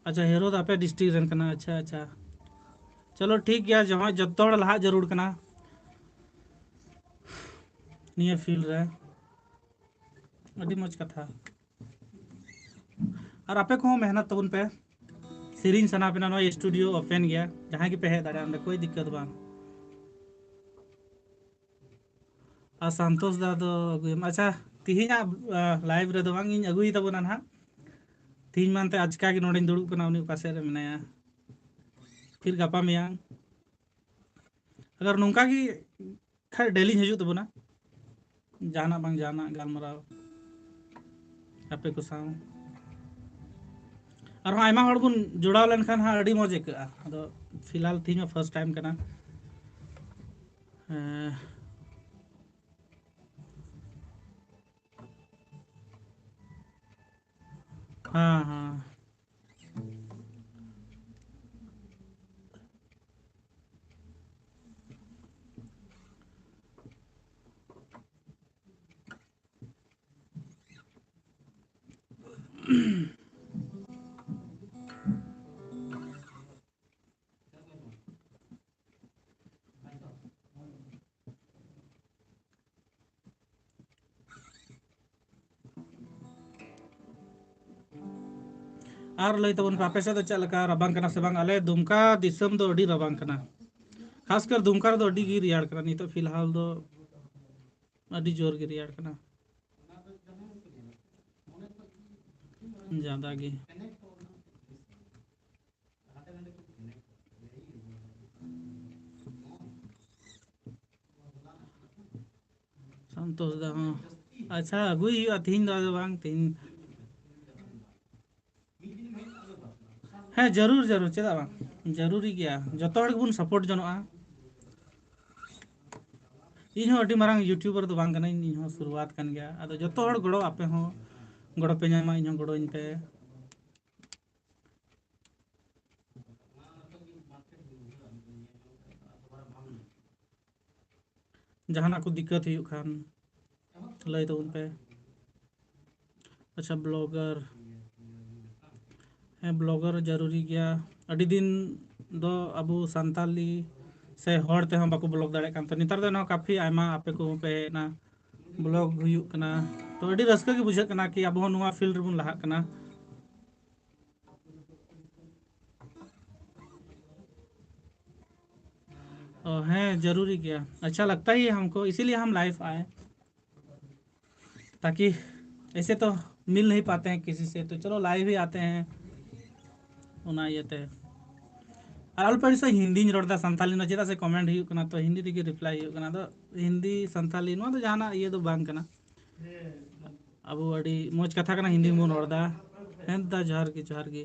ᱟᱪᱪᱷᱟ, ᱦᱤᱨᱳ ᱫᱚ ᱟᱯᱮ ᱰᱤᱥᱴᱨᱤᱠᱴ ᱨᱮᱱ ᱠᱟᱱᱟ? ᱟᱪᱪᱷᱟ, ᱟᱪᱪᱷᱟ, ᱪᱚᱞᱚ ᱴᱷᱤᱠ ᱜᱮᱭᱟ, ᱡᱟᱦᱟᱸ ᱡᱚᱛᱚ ᱦᱚᱲ ᱞᱟᱦᱟᱜ ᱡᱟᱹᱨᱩᱲ ᱠᱟᱱᱟ ᱱᱤᱭᱟᱹ ᱯᱷᱤᱞᱰ ᱨᱮ᱾ ᱟᱹᱰᱤ ᱢᱚᱡᱽ ᱠᱟᱛᱷᱟ᱾ ᱟᱨ ᱟᱯᱮ ᱠᱚᱦᱚᱸ ᱢᱮᱦᱱᱚᱛ ᱛᱟᱵᱚᱱ ᱯᱮ᱾ ᱥᱮᱨᱮᱧ ᱥᱟᱱᱟ ᱯᱮ ᱱᱟ, ᱱᱚᱣᱟ ᱥᱴᱩᱰᱤᱭᱳ ᱳᱯᱮᱱ ᱜᱮᱭᱟ, ᱡᱟᱦᱟᱸᱭ ᱜᱮᱯᱮ ᱦᱮᱡ ᱫᱟᱲᱮᱭᱟᱜᱼᱟ ᱚᱸᱰᱮ, ᱠᱳᱭ ᱫᱤᱠᱠᱟᱛ ᱵᱟᱝ᱾ ᱟᱨ ᱥᱟᱱᱛᱳᱥ ᱫᱟ ᱫᱚ ᱟᱹᱜᱩᱭᱮᱢ᱾ ᱟᱪᱪᱷᱟ, ᱛᱤᱦᱤᱧᱟᱜ ᱞᱟᱭᱤᱵᱷ ᱨᱮᱫᱚ ᱵᱟᱝ, ᱤᱧ ᱟᱹᱜᱩᱭ ᱛᱟᱵᱚᱱᱟ ᱱᱟᱦᱟᱜ᱾ ᱛᱤᱦᱤᱧ ᱢᱟ ᱮᱱᱛᱮ ᱟᱪᱠᱟ ᱜᱮ ᱱᱚᱰᱮᱧ ᱫᱩᱲᱩᱵ ᱠᱟᱱᱟ, ᱩᱱᱤ ᱚᱠᱟ ᱥᱮᱫ ᱨᱮ ᱢᱮᱱᱟᱭᱟ᱾ ᱯᱷᱤᱨ ᱜᱟᱯᱟ ᱢᱮᱭᱟᱝ᱾ ᱟᱜᱟᱨ ᱱᱚᱝᱠᱟ ᱜᱮ ᱠᱷᱟᱡ ᱰᱮᱞᱤᱧ ᱦᱤᱡᱩᱜ ᱛᱟᱵᱚᱱᱟ, ᱡᱟᱦᱟᱱᱟᱜ ᱵᱟᱝ ᱡᱟᱦᱟᱱᱟᱜ ᱜᱟᱞᱢᱟᱨᱟᱣ ᱟᱯᱮ ᱠᱚ ᱥᱟᱶ᱾ ᱟᱨᱦᱚᱸ ᱟᱭᱢᱟ ᱦᱚᱲ ᱵᱚᱱ ᱡᱚᱲᱟᱣ ᱞᱮᱱᱠᱷᱟᱱ ᱦᱟᱸᱜ ᱟᱹᱰᱤ ᱢᱚᱡᱽ ᱟᱹᱭᱠᱟᱹᱜᱼᱟ᱾ ᱟᱫᱚ ᱯᱷᱤᱞᱦᱟᱞ ᱛᱮᱦᱮᱧ ᱢᱟ ᱯᱷᱟᱥᱴ ᱴᱟᱭᱤᱢ ᱠᱟᱱᱟ᱾ ᱦᱮᱸ᱾ ᱦᱮᱸ, ᱦᱮᱸ᱾ ᱟᱨ ᱞᱟᱹᱭ ᱛᱟᱵᱚᱱ ᱯᱮ, ᱟᱯᱮ ᱥᱮᱫ ᱫᱚ ᱪᱮᱫ ᱞᱮᱠᱟ ᱨᱟᱵᱟᱝ ᱠᱟᱱᱟ ᱥᱮ ᱵᱟᱝ? ᱟᱞᱮ ᱫᱩᱢᱠᱟ ᱫᱤᱥᱚᱢ ᱫᱚ ᱟᱹᱰᱤ ᱨᱟᱵᱟᱝ ᱠᱟᱱᱟ, ᱠᱷᱟᱥ ᱠᱟᱨ ᱫᱩᱢᱠᱟ ᱨᱮᱫᱚ ᱟᱹᱰᱤ ᱜᱮ ᱨᱮᱭᱟᱲ ᱠᱟᱱᱟ ᱱᱤᱛᱚᱜ ᱯᱷᱤᱞᱦᱟᱞ ᱫᱚ, ᱟᱹᱰᱤ ᱡᱳᱨ ᱜᱮ ᱨᱮᱭᱟᱲ ᱠᱟᱱᱟ, ᱡᱟᱫᱟ ᱜᱮ᱾ ᱥᱚᱱᱛᱳᱥ ᱫᱟ ᱦᱚᱸ᱾ ᱟᱪᱪᱷᱟ, ᱟᱹᱜᱩᱭ ᱦᱩᱭᱩᱜᱼᱟ ᱛᱤᱦᱤᱧ ᱫᱚ, ᱟᱫᱚ ᱵᱟᱝ ᱛᱤᱦᱤᱧ᱾ ᱦᱮᱸ, ᱡᱟᱹᱨᱩᱲ, ᱡᱟᱹᱨᱩᱲ, ᱪᱮᱫᱟᱜ ᱵᱟᱝ? ᱡᱟᱹᱨᱩᱨᱤ ᱜᱮᱭᱟ, ᱡᱚᱛᱚ ᱦᱚᱲ ᱜᱮᱵᱚᱱ ᱥᱟᱯᱳᱨᱴ ᱡᱚᱱᱚᱜᱼᱟ᱾ ᱤᱧ ᱦᱚᱸ ᱟᱹᱰᱤ ᱢᱟᱨᱟᱝ ᱤᱭᱩᱴᱩᱵᱟᱨ ᱫᱚ ᱵᱟᱝ ᱠᱟᱹᱱᱟᱹᱧ, ᱤᱧ ᱦᱚᱸ ᱥᱩᱨᱩᱣᱟᱛ ᱠᱟᱱ ᱜᱮᱭᱟ᱾ ᱟᱫᱚ ᱡᱚᱛᱚ ᱦᱚᱲ ᱜᱚᱲᱚ, ᱟᱯᱮ ᱦᱚᱸ ᱜᱚᱲᱚ ᱯᱮ ᱧᱟᱢᱟ, ᱤᱧ ᱦᱚᱸ ᱜᱚᱲᱚᱧ ᱯᱮ᱾ ᱡᱟᱦᱟᱱᱟᱜ ᱠᱚ ᱫᱤᱠᱠᱟᱛ ᱦᱩᱭᱩᱜ ᱠᱷᱟᱱ ᱞᱟᱹᱭ ᱛᱟᱵᱚᱱ ᱯᱮ᱾ ᱟᱪᱪᱷᱟ, ᱵᱞᱚᱜᱟᱨ, ᱦᱮᱸ, ᱵᱞᱚᱜᱟᱨ ᱡᱟᱹᱨᱩᱨᱤ ᱜᱮᱭᱟ᱾ ᱟᱹᱰᱤ ᱫᱤᱱ ᱫᱚ ᱟᱵᱚ ᱥᱟᱱᱛᱟᱞᱤ ᱥᱮ ᱦᱚᱲ ᱛᱮᱦᱚᱸ ᱵᱟᱠᱚ ᱵᱞᱚᱜ ᱫᱟᱲᱮᱭᱟᱜ ᱠᱟᱱ ᱛᱟᱦᱮᱸ, ᱱᱮᱛᱟᱨ ᱫᱚ ᱱᱚᱣᱟ ᱠᱟᱯᱷᱤ ᱟᱭᱢᱟ ᱟᱯᱮ ᱠᱚ ᱯᱮ ᱦᱮᱡ ᱮᱱᱟ, ᱵᱞᱚᱜ ᱦᱩᱭᱩᱜ ᱠᱟᱱᱟ᱾ ᱛᱚ, ᱟᱹᱰᱤ ᱨᱟᱹᱥᱠᱟᱹ ᱜᱮ ᱵᱩᱡᱷᱟᱹᱜ ᱠᱟᱱᱟ ᱠᱤ ᱟᱵᱚ ᱦᱚᱸ ᱱᱚᱣᱟ ᱯᱷᱤᱞᱰ ᱨᱮᱵᱚᱱ ᱞᱟᱦᱟᱜ ᱠᱟᱱᱟ᱾ ओ, हैं, जरूरी क्या? अच्छा लगता ही है हमको, इसीलिए हम लाइव आए, ताकि ऐसे तो मिल नहीं पाते हैं किसी से, तो चलो लाइव ही आते हैं, ᱚᱱᱟ ᱤᱭᱟᱹᱛᱮ᱾ ᱟᱨ ᱟᱞᱚᱯᱮ ᱟᱹᱲᱤᱥᱚᱜᱼᱟ, ᱦᱤᱱᱫᱤᱧ ᱨᱚᱲ ᱮᱫᱟ, ᱥᱟᱱᱛᱟᱞᱤ ᱨᱮ ᱪᱮᱫᱟᱜ ᱥᱮ ᱠᱚᱢᱮᱱᱴ ᱦᱩᱭᱩᱜ ᱠᱟᱱᱟ, ᱛᱚ ᱦᱤᱱᱫᱤ ᱛᱮᱜᱮ ᱨᱤᱯᱞᱟᱭ ᱦᱩᱭᱩᱜ ᱠᱟᱱᱟ᱾ ᱟᱫᱚ ᱦᱤᱱᱫᱤ, ᱥᱟᱱᱛᱟᱞᱤ, ᱱᱚᱣᱟ ᱫᱚ ᱡᱟᱦᱟᱱᱟᱜ ᱤᱭᱟᱹ ᱫᱚ ᱵᱟᱝ ᱠᱟᱱᱟ᱾ ᱟᱵᱚ ᱟᱹᱰᱤ ᱢᱚᱡᱽ ᱠᱟᱛᱷᱟ ᱠᱟᱱᱟ, ᱦᱤᱱᱫᱤ ᱵᱚᱱ ᱨᱚᱲ ᱮᱫᱟ᱾ ᱦᱮᱸ ᱫᱟ, ᱡᱚᱦᱟᱨ ᱜᱮ, ᱡᱚᱦᱟᱨ ᱜᱮ᱾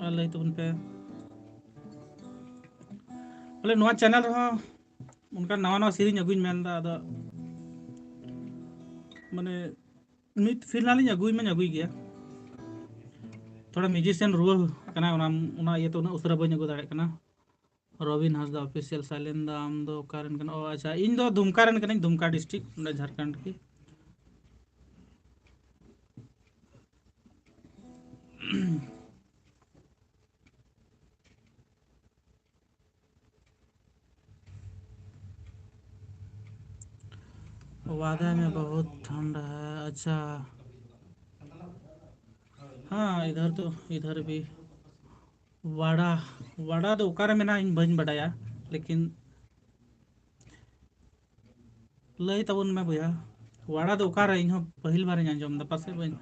ᱟᱨ ᱞᱟᱹᱭ ᱛᱟᱵᱚᱱ ᱯᱮ᱾ ᱵᱚᱞᱮ ᱱᱚᱣᱟ ᱪᱮᱱᱮᱞ ᱨᱮᱦᱚᱸ ᱚᱱᱠᱟ ᱱᱟᱣᱟ ᱱᱟᱣᱟ ᱥᱮᱨᱮᱧ ᱟᱹᱜᱩᱧ ᱢᱮᱱᱫᱟ, ᱟᱫᱚ ᱢᱟᱱᱮ ᱢᱤᱫ ᱯᱷᱤᱞᱦᱟᱞᱤᱧ ᱟᱹᱜᱩᱭ ᱢᱟᱧ ᱟᱹᱜᱩᱭ ᱜᱮᱭᱟ᱾ ᱛᱷᱚᱲᱟ ᱢᱤᱭᱩᱡᱤᱥᱤᱭᱟᱱ ᱨᱩᱣᱟᱹ ᱠᱟᱱᱟ, ᱚᱱᱟ, ᱚᱱᱟ ᱤᱭᱟᱹᱛᱮ ᱩᱱᱟᱹᱜ ᱩᱥᱟᱹᱨᱟ ᱵᱟᱹᱧ ᱟᱹᱜᱩ ᱫᱟᱲᱮᱭᱟᱜ ᱠᱟᱱᱟ᱾ ᱨᱚᱵᱤᱱ ᱦᱟᱸᱥᱫᱟ ᱚᱯᱷᱤᱥᱤᱭᱟᱞ, ᱥᱟᱭᱞᱮᱱ ᱫᱟ, ᱟᱢ ᱫᱚ ᱚᱠᱟ ᱨᱮᱱ ᱠᱟᱱᱟ? ᱚ, ᱟᱪᱪᱷᱟ, ᱤᱧ ᱫᱚ ᱫᱩᱢᱠᱟ ᱨᱮᱱ ᱠᱟᱹᱱᱟᱹᱧ, ᱫᱩᱢᱠᱟ ᱰᱤᱥᱴᱨᱤᱠᱴ, ᱱᱚᱰᱮ ᱡᱷᱟᱲᱠᱷᱚᱸᱰ ᱜᱮ᱾ वादा में बहुत ठंड है। अच्छा, हाँ, इधर तो, इधर भी वाड़ा, वाड़ा ᱫᱚ ᱚᱠᱟᱨᱮ ᱢᱮᱱᱟᱜᱼᱟ ᱤᱧ ᱵᱟᱹᱧ ᱵᱟᱰᱟᱭᱟ, ᱞᱮᱠᱤᱱ ᱞᱟᱹᱭ ᱛᱟᱵᱚᱱ ᱢᱮ ᱵᱚᱭᱦᱟ, ᱣᱟᱲᱟ ᱫᱚ ᱚᱠᱟᱨᱮ? ᱤᱧᱦᱚᱸ ᱯᱟᱹᱦᱤᱞ ᱵᱟᱨᱤᱧ ᱟᱸᱡᱚᱢ ᱮᱫᱟ, ᱯᱟᱥᱮᱡ ᱵᱟᱹᱧ᱾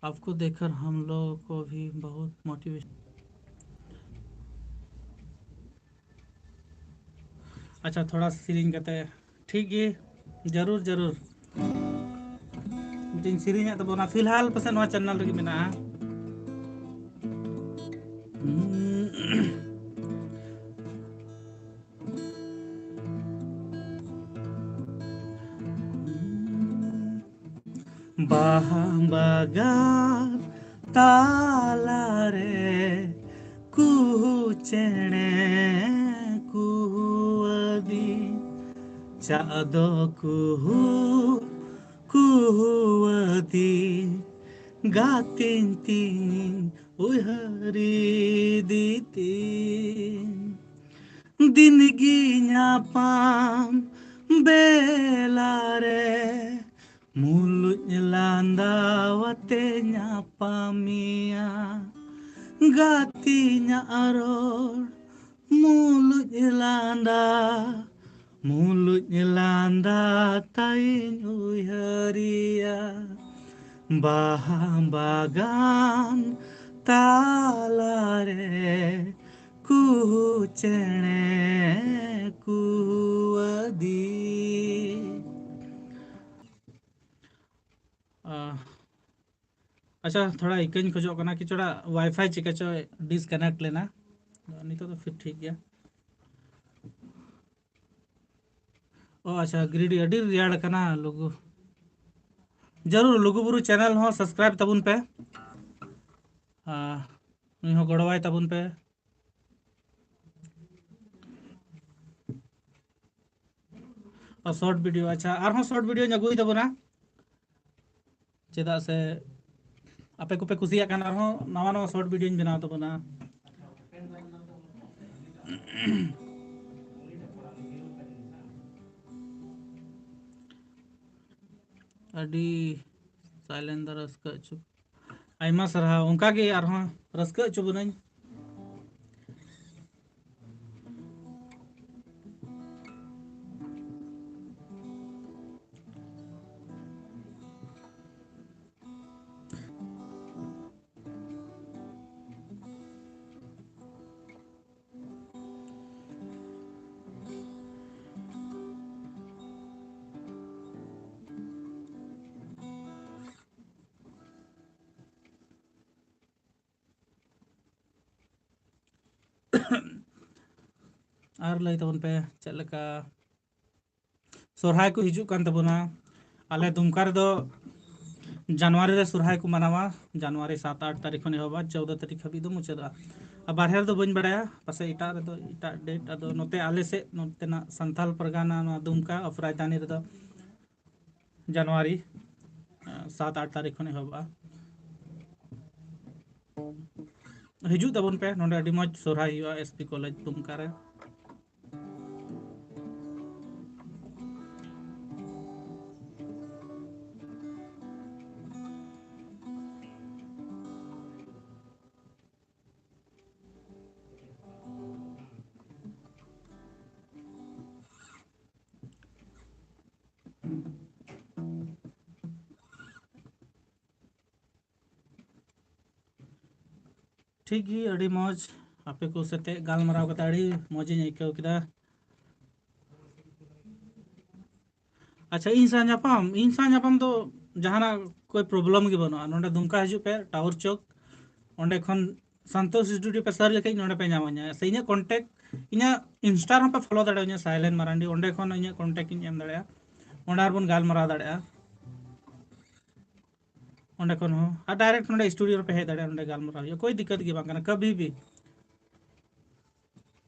आपको देखकर हम लोगों को भी बहुत मोटिवेशन। ᱟᱪᱪᱷᱟ, ᱛᱷᱚᱲᱟ ᱥᱮᱨᱮᱧ ᱠᱟᱛᱮ᱾ ᱴᱷᱤᱠ ᱜᱮ, ᱡᱟᱹᱨᱩᱲ, ᱡᱟᱹᱨᱩᱲ᱾ ᱢᱤᱫᱴᱮᱱ ᱥᱮᱨᱮᱧ ᱮᱫ ᱛᱟᱵᱚᱱᱟ, ᱯᱷᱤᱞᱦᱟᱞ ᱯᱟᱥᱮ ᱱᱚᱣᱟ ᱪᱮᱱᱮᱞ ᱨᱮᱜᱮ ᱢᱮᱱᱟᱜᱼᱟ᱾ ᱵᱟᱦᱟ ᱵᱟᱜᱟᱱ ᱛᱟᱞᱟᱨᱮ ᱠᱩᱦᱩ ᱪᱮᱬᱮ ᱠᱩᱦᱩ ᱟᱹᱫᱤ, ᱪᱟᱜ ᱫᱚ ᱠᱩᱦᱩ ᱠᱩᱦᱩ ᱟᱹᱫᱤ, ᱜᱟᱛᱮᱧ ᱛᱤᱧ ᱩᱭᱦᱟᱹᱨ ᱤᱫᱤ ᱛᱤᱧ᱾ ᱫᱤᱱ ᱜᱮ ᱧᱟᱯᱟᱢ ᱵᱮᱞᱟ ᱨᱮ ᱢᱩᱞᱩᱡ ᱞᱟᱸᱫᱟ ᱟᱛᱮ ᱧᱟᱯᱟᱢᱤᱭᱟ᱾ ᱜᱟᱛᱮᱧᱟᱜ ᱨᱚᱲ ᱢᱩᱞᱩᱡ ᱞᱟᱸᱫᱟ, ᱢᱩᱞᱩᱡ ᱞᱟᱸᱫᱟ ᱛᱟᱭᱤᱧ ᱩᱭᱦᱟᱹᱨᱤᱭᱟ᱾ ᱵᱟᱦᱟ ᱵᱟᱜᱟᱱ ᱛᱟᱞᱟᱨᱮ ᱠᱩᱦᱩ ᱪᱮᱬᱮ ᱠᱩᱦᱩ ᱟᱹᱫᱤ᱾ ᱟᱦ, ᱟᱪᱪᱷᱟ, ᱛᱷᱚᱲᱟ ᱤᱠᱟᱹᱧ ᱠᱷᱚᱡᱚᱜ ᱠᱟᱱᱟ, ᱠᱤᱪᱷᱩᱲᱟ ᱣᱟᱭᱯᱷᱟᱭ ᱪᱤᱠᱟ ᱪᱚ ᱰᱤᱥᱠᱟᱱᱮᱠᱴ ᱞᱮᱱᱟ᱾ ᱱᱤᱛᱚᱜ ᱫᱚ ᱯᱷᱤᱨ ᱴᱷᱤᱠ ᱜᱮᱭᱟ᱾ ᱚ ᱟᱪᱪᱷᱟ, ᱜᱤᱨᱤᱰᱤ ᱟᱹᱰᱤ ᱨᱮᱭᱟᱲ ᱠᱟᱱᱟ᱾ ᱞᱩᱜᱩ, ᱡᱟᱹᱨᱩᱲ ᱞᱩᱜᱩᱵᱩᱨᱩ ᱪᱮᱱᱮᱞ ᱦᱚᱸ ᱥᱟᱵᱥᱠᱨᱟᱭᱤᱵ ᱛᱟᱵᱚᱱ ᱯᱮ, ᱟᱨ ᱱᱩᱭ ᱦᱚᱸ ᱜᱚᱲᱚᱣᱟᱭ ᱛᱟᱵᱚᱱ ᱯᱮ᱾ ᱟᱨ ᱥᱚᱨᱴ ᱵᱷᱤᱰᱤᱭᱳ, ᱟᱪᱪᱷᱟ, ᱟᱨᱦᱚᱸ ᱥᱚᱨᱴ ᱵᱷᱤᱰᱤᱭᱳᱧ ᱟᱹᱜᱩᱭ ᱛᱟᱵᱚᱱᱟ, ᱪᱮᱫᱟᱜ ᱥᱮ ᱟᱯᱮ ᱠᱚᱯᱮ ᱠᱩᱥᱤᱭᱟᱜ ᱠᱟᱱ, ᱟᱨᱦᱚᱸ ᱱᱟᱣᱟ ᱱᱟᱣᱟ ᱥᱚᱨᱴ ᱵᱷᱤᱰᱤᱭᱳᱧ ᱵᱮᱱᱟᱣ ᱛᱟᱵᱚᱱᱟ᱾ ᱟᱹᱰᱤ ᱥᱟᱭᱞᱮᱱᱴ ᱫᱚ ᱨᱟᱹᱥᱠᱟᱹ ᱦᱚᱪᱚ᱾ ᱟᱭᱢᱟ ᱥᱟᱨᱦᱟᱣ, ᱚᱱᱠᱟ ᱜᱮ ᱟᱨᱦᱚᱸ ᱨᱟᱹᱥᱠᱟᱹ ᱦᱚᱪᱚ ᱵᱚᱱᱟᱹᱧ᱾ ᱟᱨ ᱞᱟᱹᱭ ᱛᱟᱵᱚᱱ ᱯᱮ, ᱪᱮᱫ ᱞᱮᱠᱟ ᱥᱚᱨᱦᱟᱭ ᱠᱚ ᱦᱤᱡᱩᱜ ᱠᱟᱱ ᱛᱟᱵᱚᱱᱟ? ᱟᱞᱮ ᱫᱩᱢᱠᱟ ᱨᱮᱫᱚ ᱡᱟᱱᱩᱣᱟᱨᱤ ᱨᱮ ᱥᱚᱨᱦᱟᱭ ᱠᱚ ᱢᱟᱱᱟᱣᱟ᱾ ᱡᱟᱱᱩᱣᱟᱨᱤ ᱥᱟᱛ ᱟᱴ ᱛᱟᱹᱨᱤᱠᱷ ᱠᱷᱚᱱ ᱮᱦᱚᱵᱟ, ᱪᱳᱫᱽᱫᱚ ᱛᱟᱹᱨᱤᱠᱷ ᱦᱟᱹᱵᱤᱡ ᱫᱚ ᱢᱩᱪᱟᱹᱫᱚᱜᱼᱟ᱾ ᱟᱨ ᱵᱟᱨᱦᱮ ᱨᱮᱫᱚ ᱵᱟᱹᱧ ᱵᱟᱲᱟᱭᱟ, ᱯᱟᱥᱮᱡ ᱮᱴᱟᱜ ᱨᱮᱫᱚ ᱮᱴᱟᱜ ᱰᱮᱴ᱾ ᱟᱫᱚ ᱱᱚᱛᱮ ᱟᱞᱮ ᱥᱮᱫ, ᱱᱚᱛᱮᱱᱟᱜ ᱥᱟᱱᱛᱟᱞ ᱯᱟᱨᱜᱟᱱᱟ, ᱱᱚᱣᱟ ᱫᱩᱢᱠᱟ ᱚᱯᱷ ᱨᱟᱡᱽᱫᱷᱟᱱᱤ ᱨᱮᱫᱚ ᱡᱟᱱᱩᱣᱟᱨᱤ, ᱟᱸ, ᱥᱟᱛ ᱟᱴ ᱛᱟᱹᱨᱤᱠᱷ ᱠᱷᱚᱱ ᱮᱦᱚᱵᱚᱜᱼᱟ᱾ ᱦᱤᱡᱩᱜ ᱛᱟᱵᱚᱱ ᱯᱮ, ᱱᱚᱰᱮ ᱟᱹᱰᱤ ᱢᱚᱡᱽ ᱥᱚᱨᱦᱟᱭ ᱦᱩᱭᱩᱜᱼᱟ ᱮᱥ ᱯᱤ ᱠᱚᱞᱮᱡᱽ ᱫᱩᱢᱠᱟ ᱨᱮ᱾ ᱴᱷᱤᱠ ᱜᱮ, ᱟᱹᱰᱤ ᱢᱚᱡᱽ᱾ ᱟᱯᱮ ᱠᱚ ᱥᱟᱛᱮ ᱜᱟᱞᱢᱟᱨᱟᱣ ᱠᱟᱛᱮ ᱟᱹᱰᱤ ᱢᱚᱡᱽ ᱤᱧ ᱟᱹᱭᱠᱟᱹᱣ ᱠᱮᱫᱟ᱾ ᱟᱪᱪᱷᱟ, ᱤᱧ ᱥᱟᱶ ᱧᱟᱯᱟᱢ, ᱤᱧ ᱥᱟᱶ ᱧᱟᱯᱟᱢ ᱫᱚ ᱡᱟᱦᱟᱱᱟᱜ ᱠᱳᱭ ᱯᱨᱚᱵᱞᱮᱢ ᱜᱮ ᱵᱟᱹᱱᱩᱜᱼᱟ᱾ ᱱᱚᱰᱮ ᱫᱩᱢᱠᱟ ᱦᱤᱡᱩᱜ ᱯᱮ, ᱴᱟᱣᱟᱨ ᱪᱚᱠ, ᱚᱸᱰᱮ ᱠᱷᱚᱱ ᱥᱟᱱᱛᱳᱥ ᱥᱴᱩᱰᱤᱭᱳ ᱯᱮ ᱥᱟᱨᱪ ᱞᱮᱠᱷᱟᱡ ᱱᱚᱰᱮ ᱯᱮ ᱧᱟᱢᱟ ᱤᱧᱟᱹᱜ, ᱥᱮ ᱤᱧᱟᱹᱜ ᱠᱚᱱᱴᱮᱠᱴ, ᱤᱧᱟᱹᱜ ᱤᱱᱥᱴᱟ ᱨᱮᱦᱚᱸ ᱯᱮ ᱯᱷᱚᱞᱳ ᱫᱟᱲᱮᱭᱟᱹᱧᱟ, ᱥᱟᱭᱞᱮᱱ ᱢᱟᱨᱟᱱᱰᱤ, ᱚᱸᱰᱮ ᱠᱷᱚᱱ ᱤᱧᱟᱹᱜ ᱠᱚᱱᱴᱮᱠᱴ ᱤᱧ ᱮᱢ ᱫᱟᱲᱮᱭᱟᱜᱼᱟ, ᱚᱸᱰᱮ ᱟᱨᱵᱚᱱ ᱜᱟᱞᱢᱟᱨᱟᱣ ᱫᱟᱲᱮᱭᱟᱜᱼᱟ᱾ ᱚᱸᱰᱮ ᱠᱷᱚᱱ ᱦᱚᱸ ᱟᱨ ᱰᱟᱭᱨᱮᱠᱴ ᱱᱚᱰᱮ ᱥᱴᱩᱰᱤᱭᱳ ᱨᱮᱯᱮ ᱦᱮᱡ ᱫᱟᱲᱮᱭᱟᱜᱼᱟ, ᱱᱚᱰᱮ ᱜᱟᱞᱢᱟᱨᱟᱣ ᱦᱩᱭᱩᱜᱼᱟ, ᱠᱳᱭ ᱫᱤᱠᱠᱟᱛ ᱜᱮ ᱵᱟᱝ ᱠᱟᱱᱟ, ᱠᱟᱵᱷᱤ ᱵᱷᱤ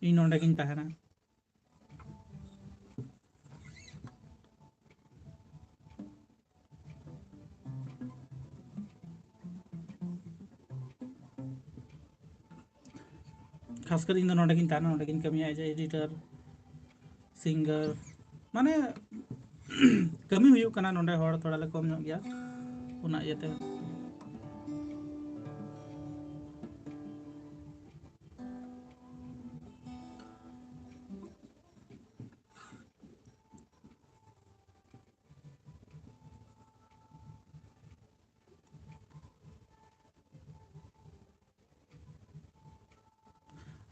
ᱤᱧ ᱱᱚᱰᱮ ᱜᱤᱧ ᱛᱟᱦᱮᱱᱟ᱾ ᱠᱷᱟᱥ ᱠᱟᱨ ᱤᱧ ᱫᱚ ᱱᱚᱰᱮ ᱜᱤᱧ ᱛᱟᱦᱮᱱᱟ, ᱱᱚᱰᱮ ᱜᱤᱧ ᱠᱟᱹᱢᱤᱭᱟ, ᱮᱡ ᱮ ᱮᱰᱤᱴᱟᱨ, ᱥᱤᱝᱜᱟᱨ, ᱢᱟᱱᱮ ᱠᱟᱹᱢᱤ ᱦᱩᱭᱩᱜ ᱠᱟᱱᱟ ᱱᱚᱰᱮ, ᱦᱚᱲ ᱛᱷᱚᱲᱟ ᱞᱮ ᱠᱚᱢ ᱧᱚᱜ ᱜᱮᱭᱟ, ᱚᱱᱟ ᱤᱭᱟᱹᱛᱮ᱾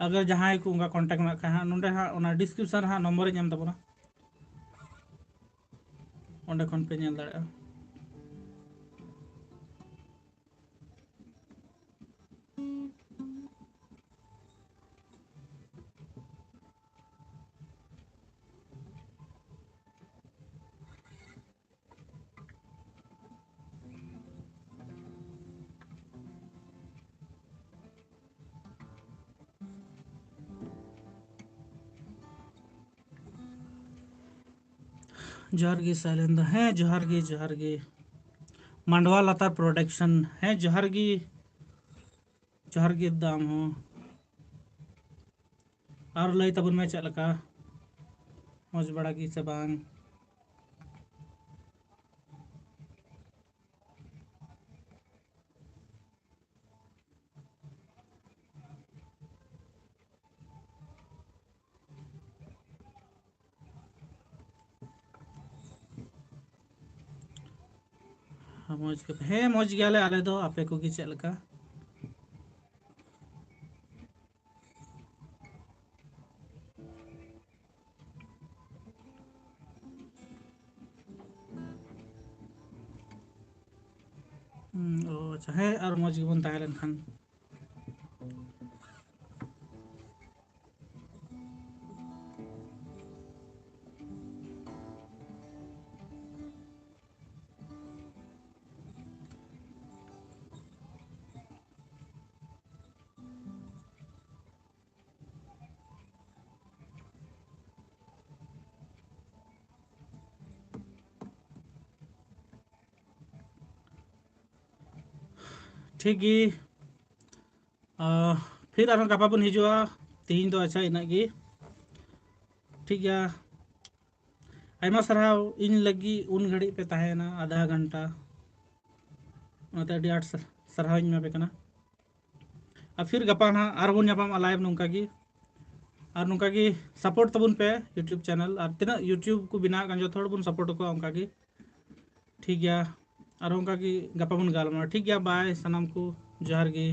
ᱟᱜᱟᱨ ᱡᱟᱦᱟᱸᱭ ᱠᱚ ᱚᱱᱠᱟ ᱠᱚᱱᱴᱟᱠᱴ ᱢᱮᱱᱟᱜ ᱠᱷᱟᱡ ᱦᱟᱸᱜ, ᱱᱚᱰᱮ ᱦᱟᱸᱜ ᱚᱱᱟ ᱰᱤᱥᱠᱨᱤᱯᱥᱚᱱ ᱨᱮ ᱦᱟᱸᱜ ᱱᱚᱢᱵᱚᱨᱤᱧ ᱮᱢ ᱛᱟᱵᱚᱱᱟ, ᱚᱸᱰᱮ ᱠᱷᱚᱱ ᱯᱮ ᱧᱮᱞ ᱫᱟᱲᱮᱭᱟᱜᱼᱟ᱾ ᱡᱚᱦᱟᱨ ᱜᱮ ᱥᱟᱭᱞᱮᱱ ᱫᱟ, ᱦᱮᱸ ᱡᱚᱦᱟᱨ ᱜᱮ, ᱡᱚᱦᱟᱨ ᱜᱮ᱾ ᱢᱟᱱᱰᱣᱟ ᱞᱟᱛᱟᱨ ᱯᱨᱚᱰᱟᱠᱥᱚᱱ, ᱦᱮᱸ ᱡᱚᱦᱟᱨ ᱜᱮ, ᱡᱚᱦᱟᱨ ᱜᱮ ᱫᱟᱢ ᱦᱚᱸ᱾ ᱟᱨ ᱞᱟᱹᱭ ᱛᱟᱵᱚᱱ ᱢᱮ ᱪᱮᱫ ᱞᱮᱠᱟ, ᱢᱚᱡᱽ ᱵᱟᱲᱟ ᱜᱮ ᱥᱮ ᱵᱟᱝ? ᱢᱚᱡᱽ ᱜᱮ, ᱦᱮᱸ ᱢᱚᱡᱽ ᱜᱮᱭᱟᱞᱮ ᱟᱞᱮ ᱫᱚ, ᱟᱯᱮ ᱠᱚᱜᱮ ᱪᱮᱫ ᱞᱮᱠᱟ? ᱦᱩᱸ, ᱚ, ᱟᱪᱪᱷᱟ, ᱦᱮᱸ, ᱟᱨ ᱢᱚᱡᱽ ᱜᱮᱵᱚᱱ ᱛᱟᱦᱮᱸ ᱞᱮᱱᱠᱷᱟᱱ᱾ ᱴᱷᱤᱠ ᱜᱮ᱾ ᱟᱨ ᱯᱷᱤᱨ ᱟᱨᱦᱚᱸ ᱜᱟᱯᱟ ᱵᱚᱱ ᱦᱤᱡᱩᱜᱼᱟ᱾ ᱛᱮᱦᱮᱧ ᱫᱚ ᱟᱪᱪᱷᱟ ᱤᱱᱟᱹᱜ ᱜᱮ᱾ ᱴᱷᱤᱠ ᱜᱮᱭᱟ᱾ ᱟᱭᱢᱟ ᱥᱟᱨᱦᱟᱣ ᱤᱧ ᱞᱟᱹᱜᱤᱫ ᱩᱱ ᱜᱷᱟᱹᱲᱤᱡ ᱯᱮ ᱛᱟᱦᱮᱸᱭᱮᱱᱟ, ᱟᱫᱷᱟ ᱜᱷᱚᱱᱴᱟ᱾ ᱚᱱᱟᱛᱮ ᱟᱹᱰᱤ ᱟᱸᱴ ᱥᱟᱨ-, ᱥᱟᱨᱦᱟᱣ ᱤᱧ ᱮᱢᱟ ᱯᱮ ᱠᱟᱱᱟ᱾ ᱟᱨ ᱯᱷᱤᱨ ᱜᱟᱯᱟ ᱱᱟᱦᱟᱜ ᱟᱨᱦᱚᱸ ᱵᱚᱱ ᱧᱟᱯᱟᱢᱟ live ᱱᱚᱝᱠᱟ ᱜᱮ᱾ ᱟᱨ ᱱᱚᱝᱠᱟ ᱜᱮ support ᱛᱟᱵᱚᱱ ᱯᱮ YouTube channel᱾ ᱟᱨ ᱛᱤᱱᱟᱹᱜ YouTube ᱠᱚ ᱵᱮᱱᱟᱣ ᱠᱟᱱ ᱡᱚᱛᱚ ᱦᱚᱲ ᱵᱚᱱ support ᱟᱠᱚᱣᱟ ᱚᱱᱠᱟ ᱜᱮ᱾ ᱴᱷᱤᱠ ᱜᱮᱭᱟ᱾ ᱟᱨ ᱚᱱᱠᱟ ᱜᱮ ᱜᱟᱯᱟ ᱵᱚᱱ ᱜᱟᱞᱢᱟᱨᱟᱣᱟ᱾ ᱴᱷᱤᱠ ᱜᱮᱭᱟ, bye ᱥᱟᱱᱟᱢ ᱠᱚ, ᱡᱚᱦᱟᱨ ᱜᱮ᱾